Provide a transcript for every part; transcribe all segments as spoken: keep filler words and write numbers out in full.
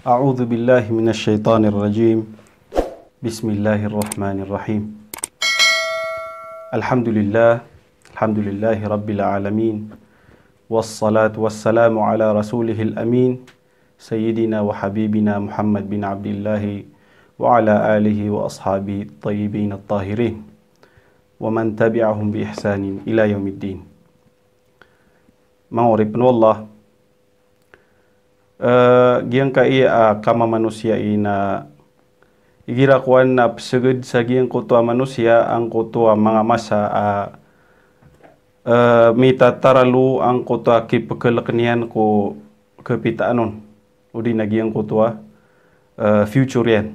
أعوذ بالله من الشيطان الرجيم. بسم الله الرحمن الرحيم. الحمد لله. الحمد لله رب العالمين. والصلاة والسلام على رسوله الأمين سيدنا وحبيبنا محمد بن عبد الله وعلى آله وأصحابه الطيبين الطاهرين ومن تبعهم بإحسان إلى يوم الدين. Manga oripen o Allah, eh, giyangkai a kamamanosiya i na igira kowan na peseged sa giyangkoto a manosiya angkoto a manga masa a, eh, mitataralo angkoto a kipekeleken iyan ko kepitaan on, odi na giyangkoto a, eh, future iyan.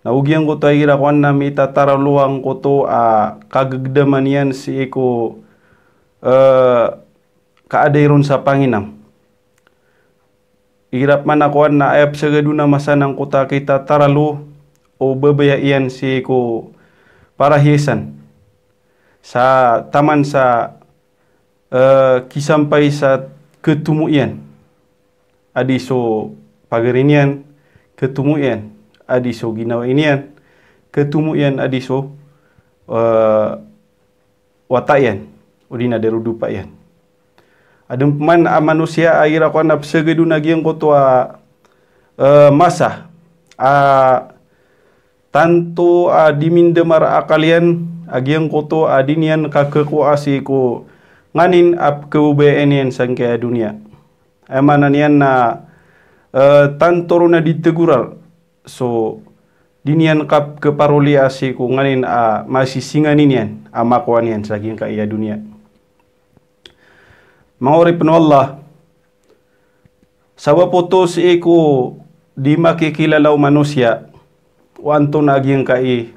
Na o giyangkoto a igira kowan na mitataralo angkoto a kagegdaman iyan sii ko, eh, kaada iron sa panginam. Igira pman a kowan na aya peseged on a masa na angkoto a kitataralo o babaya iyan sii ko parahiyasan sa taman sa, eh, kisampay sa ketomo iyan a di so pagari niyan, ketomo iyan a di so ginawa niyan, ketomo iyan a di so, eh, wata iyan, odi na di rodopa iyan. Aden pman a manosiya a igira kowan na peseged on a giyangkoto a, eh, masa a tanto a di mindemar a akal iyan a giyangkoto a di niyan kakekowa sii ko nganin a pekebabayaan iyan sangkai a doniya. Aya maana niyan na, eh, tanto ron a di tegorar so di niyan kap-, keparoliya sii ko nganin a masisinganin iyan a makowa niyan sa giyangkai a doniya. Manga oripen o Allah, sabap oto sii ko di makikilala o manosiya o antonaa giyangkai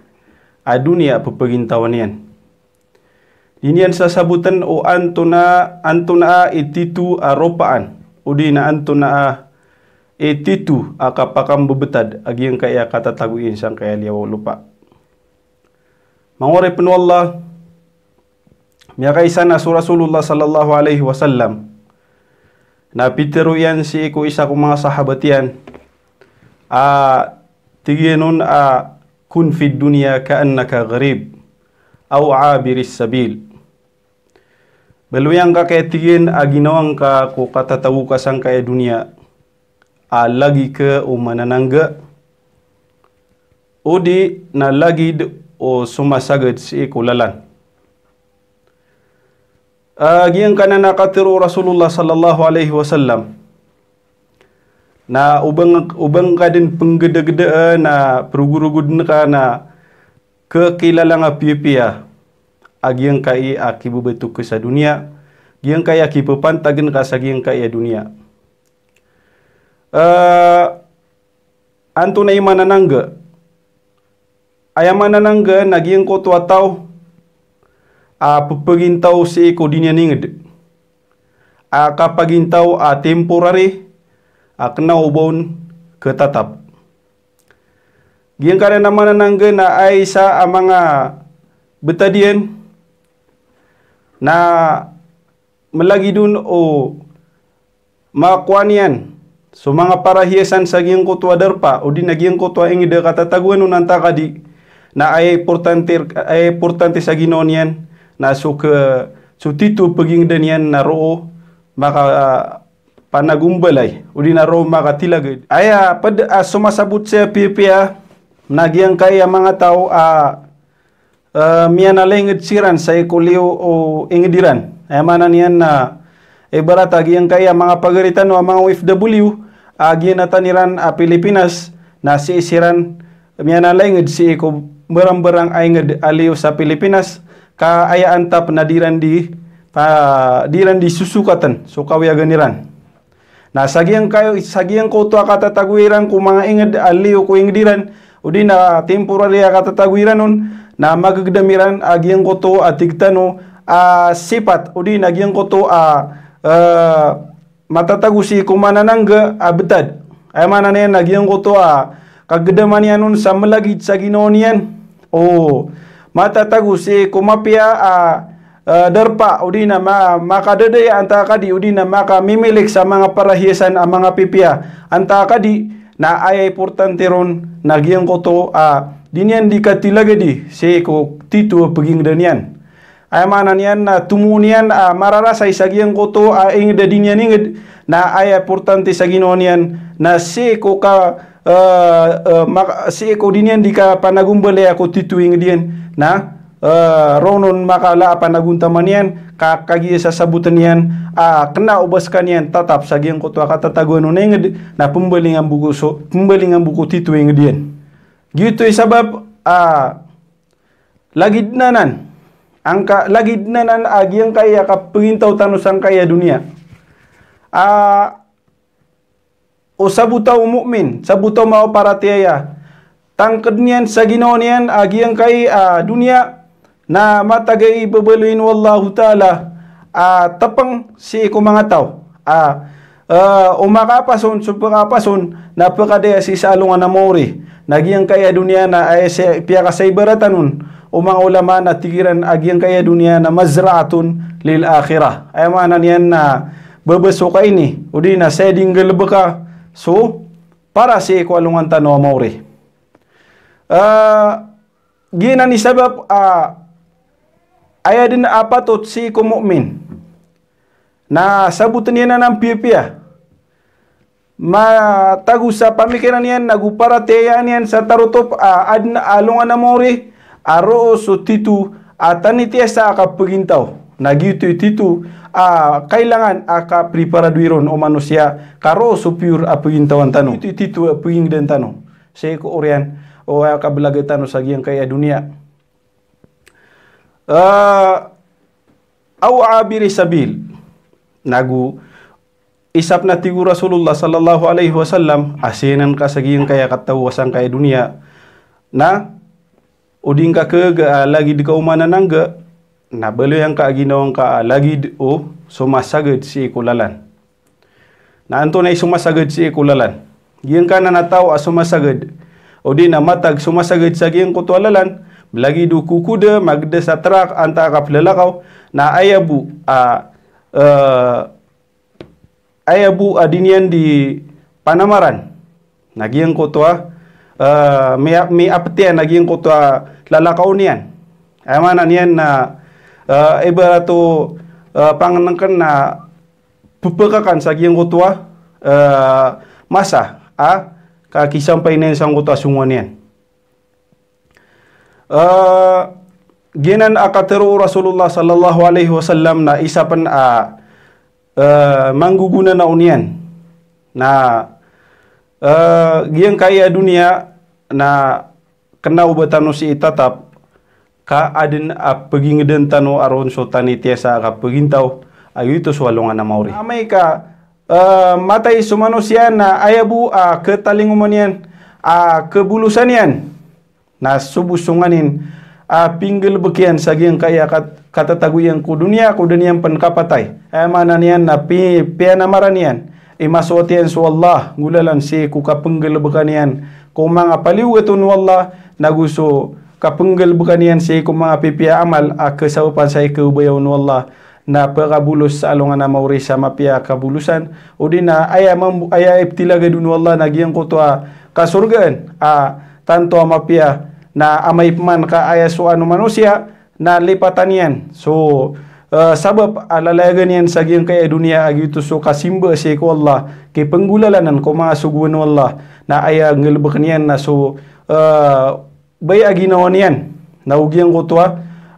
a doniya a pepegintawan iyan. Di niyan sasaboten o antonaa, antonaa i tito a ropaan, odi na antonaa i tito a kapakambebetad a giyangkai a katatago iyan sangkai a liyawaw o lopa. Manga oripen o Allah, miyakaisa na so Rasulullah sallallahu alaihi wasallam na pitero iyan sii ko isa ko manga sahabat iyan a tig iyan on a, "Kun fid dunya ka'annaka gharib aw abiris sabil." Baloy angka, kaya tig iyan, a ginawa ngka ko katatago ka sangkai a doniya a lagid ka o mananangga, odi na lagid o somasagad sii ko lalan. Ah, giyangkanan a katero o Rasulullah sallallahu alaihi wasallam na o ba ngka, o ba ngka den penggedagedaan a perogorogod ngka na kekilala ngka piyapiya a giyangkai a kibebeto ka sa doniya, giyangkai a kipepantagen ka sa giyangkai a doniya. Eh, antonaa i mananangga? Aya mananangga na giyangkoto a taw a pepegintaw sii ko di niyan inged, a kapagintaw a temporary, a kena o ba on ketatap. Giyangkanan a mananangga na aya isa a manga betad iyan na melagid on o makowa niyan so manga parahiyasan sa giyangkoto a darpa, odi na giyangkoto a inged a katatagoan on antaa ka di, na aya importante, aya importante sa ginawa niyan na so ke, so tito a pegingedan iyan na roo maka, ah, panagombalay, odi na roo makatilagad. Aya ped a somasabot saya piyapiya na giyangkai a manga taw a, eh, miyanalainged siran sa iko liyo o inged iran. Aya maana niyan na ibarat a giyangkai a manga pagari tano a manga O F W a giyanatan iran a Pilipinas, na sii siran miyanalainged sii ko mbarambarang a inged a liyo sa Pilipinas, ka aya antap na di iran di, pa, di iran di sosokaten so kawiyagan iran. Na sa giyangkai, sa giyangkoto a katatago iran ko manga inged a liyo ko inged iran, odi na temporary a katatago iran on, na magegedam iran a giyangkoto a tig tano a sipat, odi na giyangkoto a, eh, matatago sii ko mananangga a betad. Aya maana niyan na giyangkoto a kagedaman iyan on sa melagid sa ginawa niyan. O matatago sii ko mapiya a, eh, darpa, odi na ma-, makadadaya antaa ka di, odi na makamimilik sa manga parahiyasan a manga pipiya antaa ka di, na aya importante ron na giyangkoto a di niyan di katilagadi sii ko tito a pagingda niyan. Aya maana niyan na tomo niyan a mararasay sa giyangkoto a ingd a di niyan ingd, na aya importante sa ginawa niyan na sii ko ka, eh, eh, mak-, sii ko di niyan di kapanagombalaya ko tito a ingd iyan, na eh, roo on makala a panagontaman iyan, ka kagiya sasabotan iyan a kena o ba sekaniyan tatap sa giyangkoto a katatagoan on a ingd, na pembalingan bo ko so, pembalingan bo ko tito a ingd iyan. Giyoto i sabap a lagid anan, angka, lagid anan a giyangkaya kapegintaw tano sangkaya doniya. A o sabota o mu'min, sabota o maparatiyaya, tangked niyan sa ginawa niyan a giyangkai a doniya, na matag a ibabaloy o Allahu Ta'ala a tepeng sii ko manga taw a, eh, o makapas on so pekapas on na pekadaya sii sa alongan a maori. Na giyangkai a doniya na aya sa piyakasaibaratan on o manga ulama na tig iran a giyangkai a doniya na mazra'atun lil akhirah. Aya maana niyan na bebeso ka ini, odi na saya di nggalebeka so para sii ko alongan tano a maori. Eh, giyanan i sabap a aya den a patot sii ko mu'min na saboten iyan anan piyapiya. Matago sa pamikiran iyan, nago paratiyayaan iyan sa tarotop a aden a alongan a maori a roo so tito a tanitiyasa a kapegintaw. Na giyoto i tito a kailangan a kapreparadoy ron o manosiya ka roo so piyor a pegintawan tano. Giyoto i tito a pegingdan tano sii ko oriyan o aya kabelaga tano sa giyangkai a doniya. Eh, aw abiri sabil. Nago isa pen a tig o Rasulullah sallallahu alaihi wasallam, a siyanan ka sa giyangkaya kataw a sangkaya doniya na o di ngka kega a lagid ka o mananangga, na baloy angka a ginawa ngka a lagid o somasagad sii ko lalan. Na antonaa i somasagad sii ko lalan? Giyangkanan a taw a somasagad, odi na matag somasagad sa giyangkoto a lalan, lagid o kokoda, mageda sa trak, antaa ka pelalakaw, na aya bo a, eh, aya bo a di niyan di panamaran na giyangkoto a, eh, mi-, miapetiyan a giyangkoto a lalakaw niyan. Aya maana niyan na, eh, ibarat o, eh, pangenengken na pepekakan sa giyangkoto a, eh, masa a kakisampay niyan sangkoto a songowan iyan. Eh, giyanan a katero o Rasulullah sallallahu alaihi wasallam na isa pen a, eh, manggogona na oniyan. Na, eh, giyangkai a doniya na kena o ba tano sii tatap ka aden a pegingeden tano a roo so tanitiyasa a kapegintaw a giyoto so alongan a maori. Amay ka, eh, matay so manosiya na aya bo a ketalingoma niyan a kebolosan iyan na so bo so nganin a pinggalebek iyan sa giyangkaya kat-, katatago iyan ko doniya, ko da niyan pen kapatay. Aya maana niyan na pi-, piyanamaran iyan, imasowat iyan so Allah, nggolalan sii ko kapenggalebeka niyan ko manga paliyogat on o Allah, nago so kapenggalebeka niyan sii ko manga pipiya a amal a kesabapan sa ikaobaya on o Allah, na pekabolos sa alongan a maori sa mapiya a kabolosan, odi na aya mambo-, aya iptilagad on o Allah na giyangkoto a kasorgaan a tanto a mapiya, na amay peman ka aya so ano manosiya, na lipatan iyan so, eh, sabap a lalayagan iyan sa giyangkaya doniya a giyoto so kasimba sii ko Allah, kipenggolalana ko manga sogoan o Allah, na aya nggalebeken iyan na so, eh, baya a ginawa niyan, nago giyangkoto a,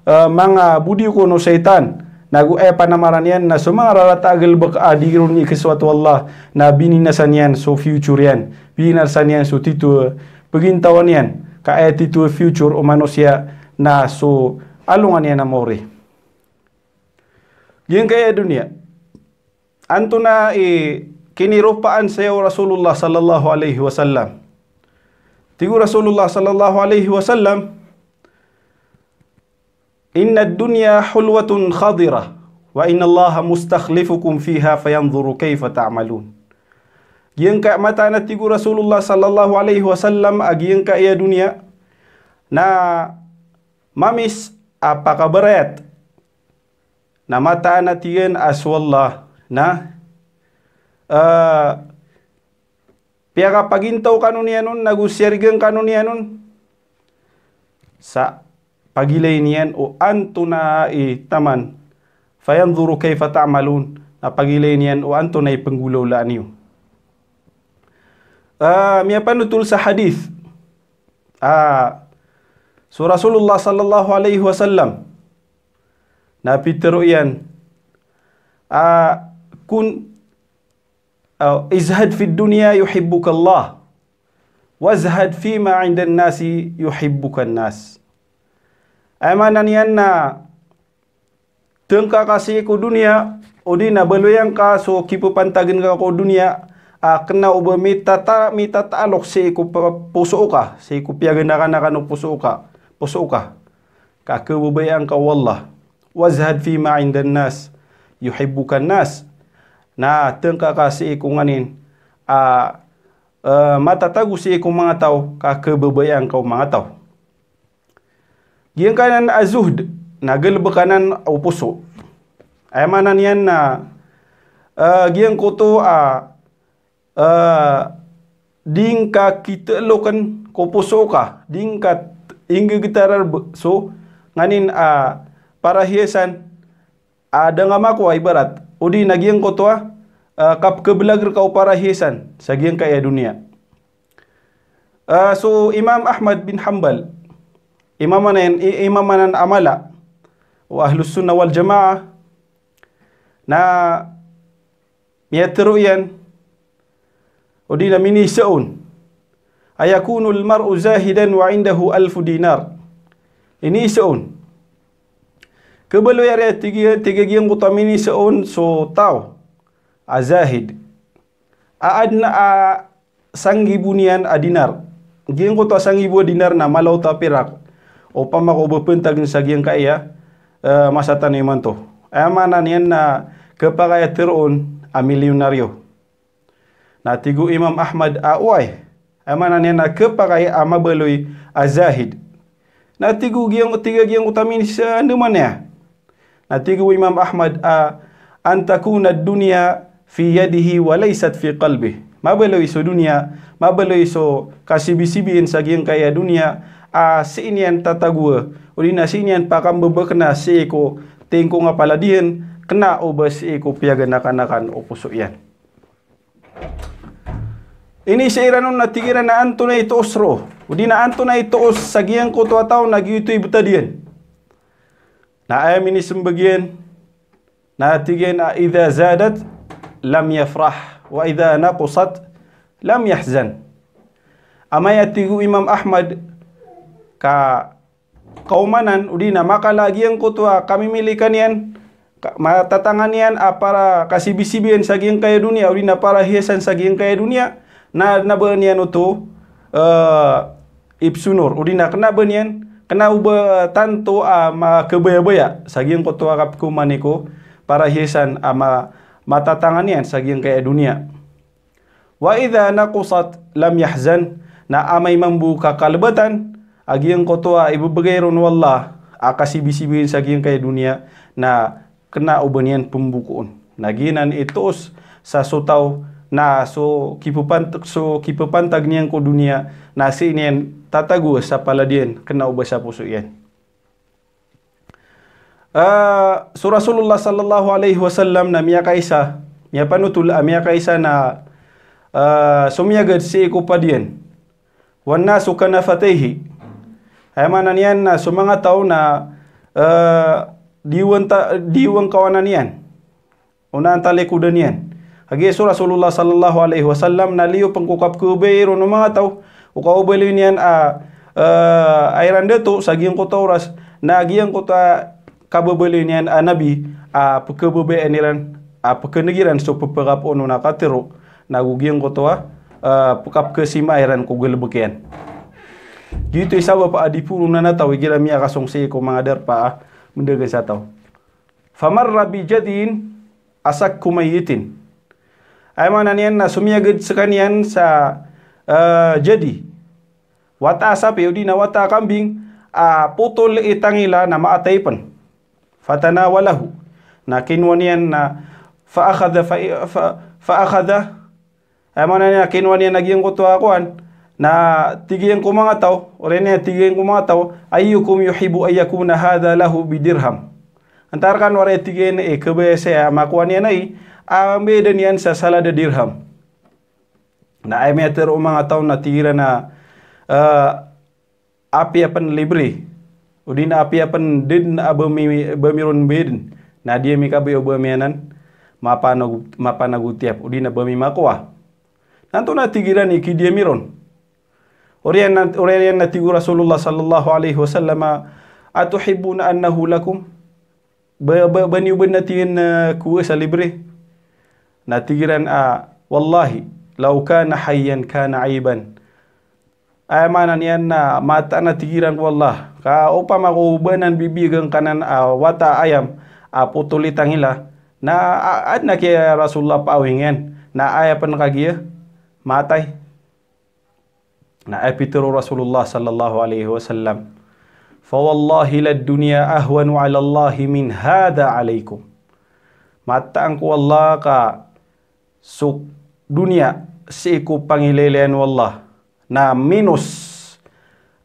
eh, manga bodi ko no saitan, nago aya panamaran iyan na so manga rarata a galebek a di ron ikesowat o Allah, na bininasan iyan so future iyan, bininasan iyan so tito a pegintawan iyan, ka aya tito a future o manosiya na so alongan iyan a maori. Giyangkaya doniya. Antonaa i kiniropaan saya o Rasulullah sallallahu alaihi wasallam? Tig o Rasulullah sallallahu alaihi wasallam, "Innad dunya hulwatun khadirah, wa innallaha mustakhlifukum fiha fayanzuru kayfa ta'malun." Giyangkaya mataan a tig o Rasulullah sallallahu alaihi wasallam a giyangkaya doniya na mamis a pakabarayat. Na mataan a tig iyan a so Allah na, eh, piyakapagintaw kano niyan on, nago siyarigan kano niyan on. Sa pagilay niyan o antonaa i taman. Fayanzuru kayfa ta'malun. Na pagilay niyan o antonaa i penggolawlaan iyo. Ah, miyapanotol sa hadith. Ah, so Rasulullah sallallahu alaihi wasallam na pitero iyan, ah, kun, ah, izhad fid dunya yuhibbukallah, wazhad fima indan nasi yuhibbukan nas. Aya maana niyan na tengka ka sii ko doniya, odi na baloyan ka so kipepantagen ka ko doniya, a kena o ba mitata-, mitataalok sii ko pa-, poso ka, sii ko piyaganakanakan o poso ka, poso ka. Ka kebabayaan ka o Allah. Wazhad fima indan nas, yuhibbukan nas. Na tengka ka sii ko nganin a, eh, matatago sii ko manga taw, ka kebabayaan ka o manga taw. Giyangkanan a zuhd, na galebek anan o poso. Aya maana niyan na, eh, giyangkoto a, eh, di ngka kiteloken ko poso ka, di ngka t-, inggegetarar be-, so nganin a parahiyasan a da nga makowa ibarat, odi na giyangkoto a, eh, kapekebelager ka o parahiyasan sa giyangkaya doniya. Eh, so Imam Ahmad bin Hanbal, imam anan, i-, imam anan a mala o Ahlus Sunnah wal Jamaah, na miyatero iyan, odi na miniiza on, ayakunul mar'u zahidan wa indahu alfu dinar. Iniiza on. Kebaloy ari a tig iyan, tig a giyangkoto a miniiza on so taw a zahid a aden a sanggibo niyan a dinar. Giyangkoto a sanggibo a dinar na mala o ta pirak. Opama ko ba pentagen sa giyangkaya, eh, masa tano imanto. Aya maana niyan na kepakay a teroon a milyonaryo. Na tig o Imam Ahmad a oway. Aya maana niyan na kepakay a mabaloy a zahid. Na tig o giyang-, tig a giyangkoto a miniiza, andamanaya? Na tig o Imam Ahmad a, an takuna ad-dunya fi yadihi wa laysat fi qalbih. Mabaloy so doniya, mabaloy so kasibisibian sa giyangkaya doniya, a sii niyan tatagoa, odi na sii niyan pakambebekena sii ko tingkong a palad iyan, kena o ba sii ko piyaganakanakan o poso iyan. Iniiza iran on na tig iran a antonaa i toos roo, odi na antonaa i toos sa giyangkoto a taw na giyoto i betad iyan. Na aya minisembag iyan, na tig iyan a, idha zadat lam yafrah, wa idha naqasat lam yahzan. Amay a tig o Imam Ahmad ka kaomanan, odi na makala a giyangkoto a kamimilikan iyan, ka-, matatangan iyan a para kasibisibian sa giyangkaya doniya, odi na para hiyasan sa giyangkaya doniya, na, na ba niyan oto, eh, ipsonor, odi na kena ba niyan, kena o ba tanto a makabayabaya sa giyangkoto a kapekaoma niyan ko para hiyasan a ma-, matatangan iyan sa giyangkaya doniya. Wa idha naqasat lam yahzan, na amay mambo ka kalebatan a giyangkoto a ibebegay ron o Allah a kasibisibian sa giyangkaya doniya, na kena o ba niyan pembokoon. Na giyanan i toos sa so taw na so kipepant-, so kipepantag niyan ko doniya, na sii niyan tatagoa sa palad iyan, kena o ba sa poso iyan. Ah, so Rasulullah sallallahu alaihi wasallam na miyakaisa, miyapanotol a miyakaisa na, ah, somiyagad sii ko padiyan. Wan nasu kanafatayhi. Aya maana niyan na so manga taw na, eh, diwan ta-, diwan kawanan iyan. Onaan talikodan iyan. Kagiya so Rasulullah sallallahu alaihi wasallam na liyo pen ko kapekebabaya ron o manga taw o kababaloy niyan a, eh, a iran dato sa giyangkoto a oras, na giyangkoto a kababaloy niyan a Nabi a pekebabayaan iran, a pekeneg iran so pepakapoon on a katero, nago giyangkoto a, eh, pekapekesima iran ko galebek iyan. Giyoto i sabap a di poro nanataw igira miyakasong sii ko manga darpa a mendagang sa taw. Famarra bi jadyin ashakku mayyitin. Aya maana niyan na somiyagad sekaniyan sa, eh, jadi. Wata a sapi, odi na wata a kambing, a potol i tangila na maatay pen. Fatanawalahu. Na kinowa niyan na fa akhadha fa, fa, fa akhadha. Aya maana niyan na kinowa niyan a giyangkoto a kowan. Na tig iyan ko manga taw, oriyan iyan tig iyan ko manga taw, "Ayyukum yuhibbu an yakuna hadha lahu bi dirham?" Antaa rkano a tig iyan i kabaya saya a makowa niyan ai a mbayadan iyan sa salad a dirham. Na aya miyatharo o manga taw na tig iran a, eh, apiya pn libre, odi na apiya pn da dn a ba mi, ba mi ron mbayadan, na di ami kabaya o ba mi anan mapanago, mapanago tiyap, odi na ba mi makowa. Na antonaa tig iran i kidiya mi ron? Oriyan na, oriyan na tig o Rasulullah sallallahu alaihi wasallam a, "Atuhibbuna annahu lakum?" Ba, ba, ba niyo ba na tig iyan, eh, kowa sa libre? Na tig iran a, "Wallahi, law kana hayyan kana ayban." Aya maana niyan na mataan a tig iran ko Allah, ka opama ko ba anan bibiyag angkanan a wata a ayam a potol i tangila, na a, adn a ki Rasulullah paawing iyan, na aya pn kagiya matay. Na aya pitharo o Rasulullah sallallahu alaihi wasallam, "Fa wallahi lad dunya ahwanu ala Allahi min hadha alaikum." Mataan ko Allah ka so doniya sii ko pangilaylayan o Allah na minos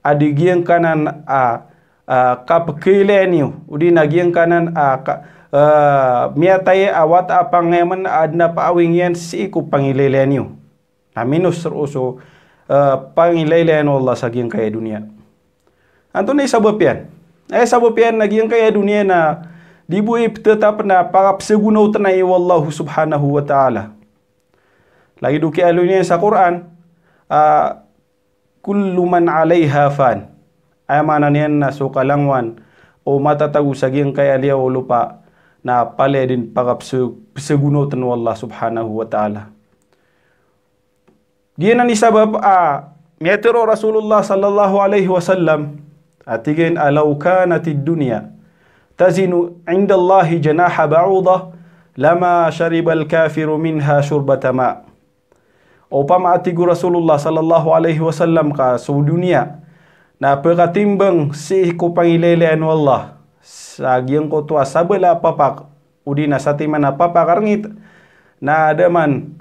a di giyangkanan a, a, kapkailayan iyo, odi na giyangkanan a ka, a, miyatay a wata a pangayaman a adn a paawing iyan sii ko pangilaylayan iyo. Na minos roo so, eh, pangilaylayan o Allah sa giyangkaya doniya. Antonaa i sabap iyan? Aya sabap iyan na giyangkaya doniya na di bo i pthatap na pakapsagonaotn ai o Allah subhanahu wa ta'ala. Lagid o kiyaaloy niyan sa Qur'an, ah, "Kullu man alayha fan." Aya maana niyan na so kalangowan o matatago sa giyangkaya liyawaw o lopa na palaya dn pakapsa, psagonaotn o Allah subhanahu wa ta'ala. Giyanan i sabap a miyatharo o Rasulullah sallallahu alaihi wasallam a tig iyan a, "Law kanatid dunya tazinu indallahi janaha ba'udah, lama sharibal kafiru minha shurbata ma." Opama a tig o Rasulullah sallallahu alaihi wasallam ka so doniya na pkatimbang sii ko pangilaylayan o Allah sa giyangkoto a sabala a papak, odi na satiman a papak a rngit, na da man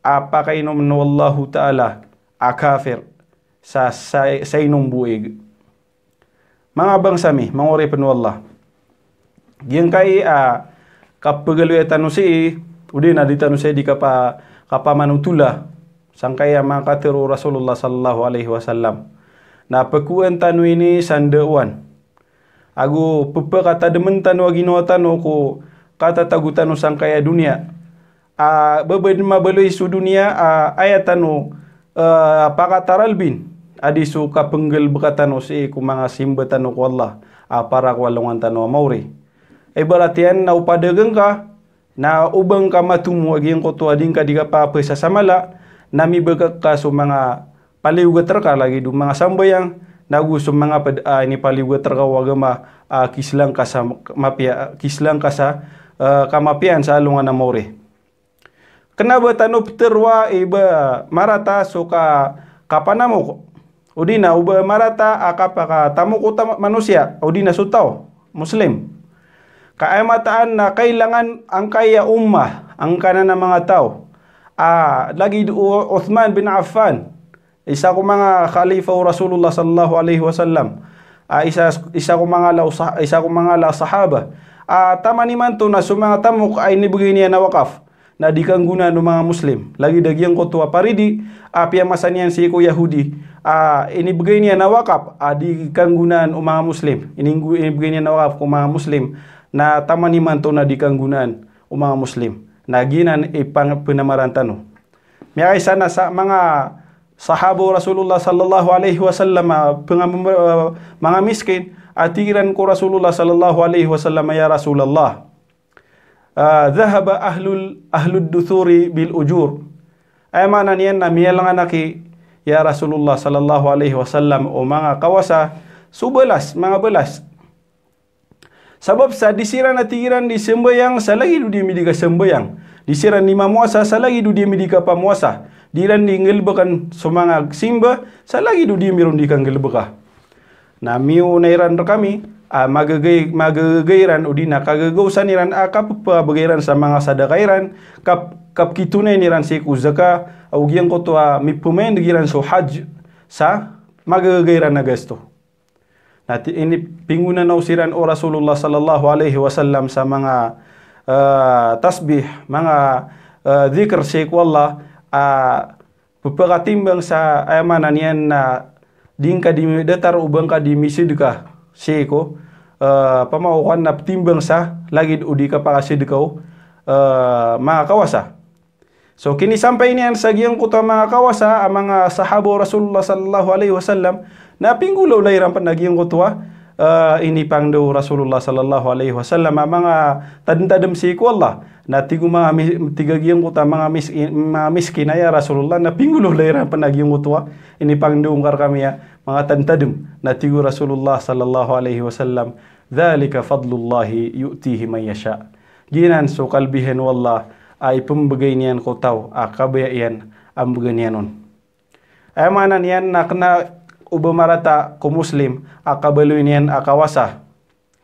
a pakainomn o Allahu ta'ala a kafir sa, sa, sa inom bo ig. Manga bangsa mi, manga oripn o Allah. Giyangkai a kapagaloya tano sii, odi na di tano sii di kapa, kapamanotola sangkai a manga katharo o Rasulullah sallallahu alaihi wasallam. Na pkowaan tano ini sa ndaowan ago pphakatadmn tano a ginawa tano ko katatago tano sangkai a doniya. A, ba, ba dn mabaloy so doniya a aya tano, eh, pakataralbin a di so kapnggalbka tano sii ko manga simba tano ko Allah a para ko alongan tano a maori. Ibarat iyan na o padagang ka, na o ba ngka matomo a giyangkoto a di ngka di kapaphasamala, na mibagak ka so manga paliyogat rka lagid o manga sambayang, nago so manga pd a inipaliyogat rka o agama a kislangka sa mapiya, kislangka sa, eh, kamapiyaan sa alongan a maori. Kna ba tano ptharoa i ba marata so ka, kapanamok, odi na o ba marata a kapakatamok o tama, manosiya, odi na so taw Muslim. Ka aya mataan na kailangan angkaya ummah, angkanan a manga taw a lagid o Uthman bin Affan, isa ko manga khalifa o Rasulullah sallallahu alaihi wasallam, a isa, isa ko manga law sah, isa ko manga law sahaba, a taman imanto na so manga tamok a inibgay niyan a wakaf na di kanggonaan o manga Muslim. Lagid a giyangkoto a paridi a piyamasa niyan sii ko Yahudi a inibgay niyan a wakaf a di kanggonaan o manga Muslim. Ininggo, inibgay niyan a wakaf ko manga Muslim na taman imanto na di kanggonaan o manga Muslim. Na giyanan i pang, pnamaran tano. Miyakaisa na sa manga sahaba o Rasulullah sallallahu alaihi wasallam a pnga, eh, manga miskin a tig iran ko Rasulullah sallallahu alaihi wasallam, "Ya Rasulullah, ah, dhahaba ahlul, ahlud duthuri bil ujur." Aya maana niyan na miyalangan aki, ya Rasulullah sallallahu alaihi wasallam, o manga kawasa so balas, manga balas. Sabap sa di siran a tig iran di sambayang sa lagid o di ami di kasambayang. Di siran di mamowasa sa lagid o di ami di kapamowasa. Di iran di nggalbkn so manga simba sa lagid o di ami ron di kanggalbka. Na miyoona iran rkami a magagay, magagay iran odi na kagagaosan iran a kapepabegay iran sa manga sadaka iran, kap-, kapkitonay iran sii ko zaka, ago giyangkoto a mipemayndeg iran so hajj sa magagay iran a gasto. Na ti-, inipingonanaw siran o Rasulullah sallallahu alaihi wasallam sa manga, eh, tasbih, manga, eh, dhikr sii ko Allah, a pepakatimbang sa, aya maana niyan na di ngka di datar o ba ngka di misedka sii ko, eh, pamakaokan na petimbang sa lagid o di kapakasedka o, eh, manga kawasa. So, kinisampay niyan sa giyangkoto a manga kawasa a manga sahaba o Rasulullah sallallahu alaihi wasallam, na pinggolawla iran pen a giyangkoto a, eh, inipangndao o Rasulullah sallallahu alaihi wasallam a manga tademtadem sii ko Allah. Na tig o manga mi-, tig a giyangkoto a manga mis-, manga miskin a ya Rasulullah, na pinggolawla iran pen a giyangkoto a inipangndao ngka rekami a manga tademtadem. Na tig o Rasulullah sallallahu alaihi wasallam, "Dhalika fadlullahi yu'tihi man yasha." Giyanan so kalebihan o Allah a ipembegay niyan ko taw a kabaya iyan a mbegay niyan on. Aya maana niyan na kena o ba marata ko Muslim a kabaloy niyan a kawasa.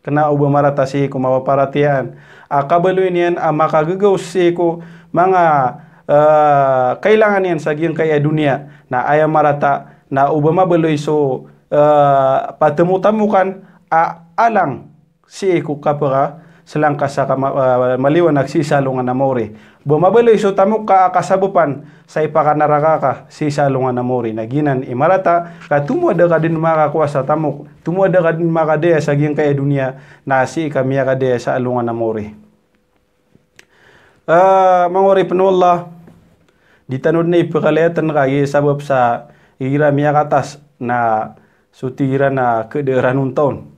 Kena o ba marata sii ko mapaparatiyaya a kabaloy niyan a makagagaos sii ko manga, eh, kailangan iyan sa giyangkaya doniya. Na aya marata na o ba mabaloy so, eh, patemotamokan a alang sii ko kapakaselangkas a kama-, ah, maliwanag sii sa alongan a maori. Ba mabaloy so tamok ka a kasabapan sa ipakanaraka ka sii sa alongan a maori. Na giyanan i marata ka tomo a da ka den makakowa sa tamok, tomo a da ka den makadaya sa giyangkaya doniya, na sii ka miyakadaya sa alongan a maori. Ah, manga oripen o Allah, di tano den ipekalayaten ka giya sabap sa igira miyakatas na so tig iran a keda ranon taon.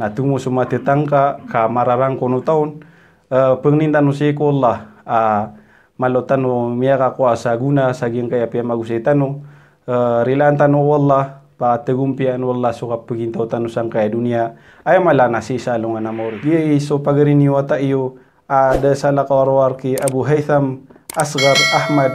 Na tomo so matetangka ka mararangkono taon, eh, pengnin tano sii ko Allah, ah, malo tano miyakakowa sa gona sa giyangkaya piyamagosay tano, eh, rilaan tano o Allah, patagompiyaan o Allah so kapegintaw tano sangkaya doniya, aya mala na sii sa alongan a maori. Giya i so pagari niyo wata iyo, a da salakaw a rowar ki Abu Haytham Asghar Ahmad,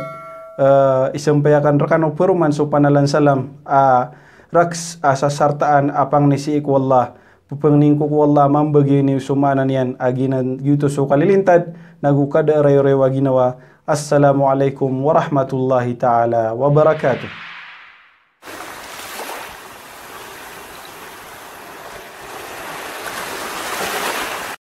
eh, isampay aken rekano paroman so panalan salam, a raks a sasartaan a pangni sii ko Allah, pepengnin ko ko Allah mambegay niyo so maana niyan a giyanan giyoto so kalilintad, nago kada rayorayo a ginawa. Assalamu alaikum warahmatullahi ta'ala wabarakatuh.